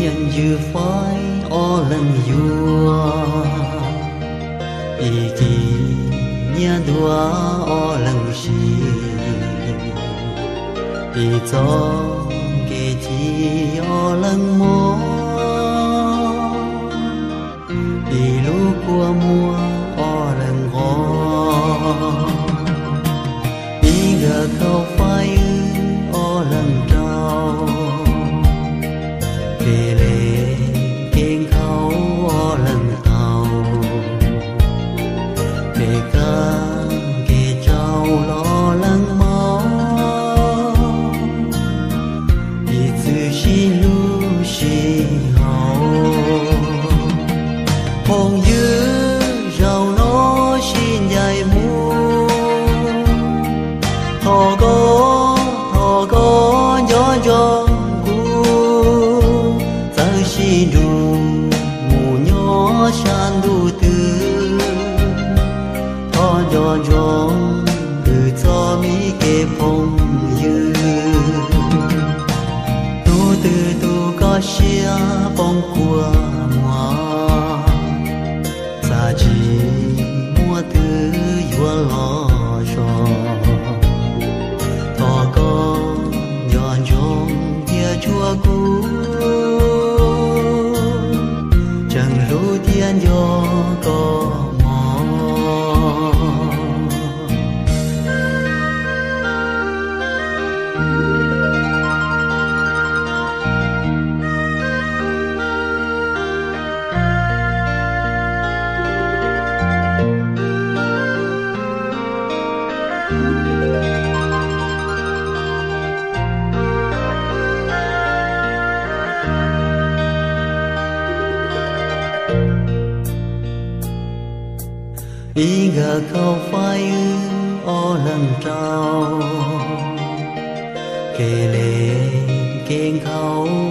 Ntxwv faib ob leeg yuav, ib cim nyiaj ntuag ob leeg siv, ib txoj kev ci ob leeg mob, ib lub kua muag ob leeg nqos, ib nkawm khau faib wb ob leeg rau, kev le kev nkhaus ob leeg tau, kev kaj kev tsau los ob leeg mob, ib txwm sib hlub sib haum. Phooj ywg, zaum no sib ncaim mus, thov koj, thov koj nco ntsoov kuv, txawm sib nrug mus nyob sab ntuj twg, thov nco ntsoov wb txoj me kev phooj ywg. Hnub twg tus koj siab poob kua muag, xav tsis muaj twg yuav los zog, thov koj nco ntsoov thiab tshua kuv, tseem hlub thiab nco koj mog. Ib nkawm khau faib wb ob leeg rau, kev le kev nkhaus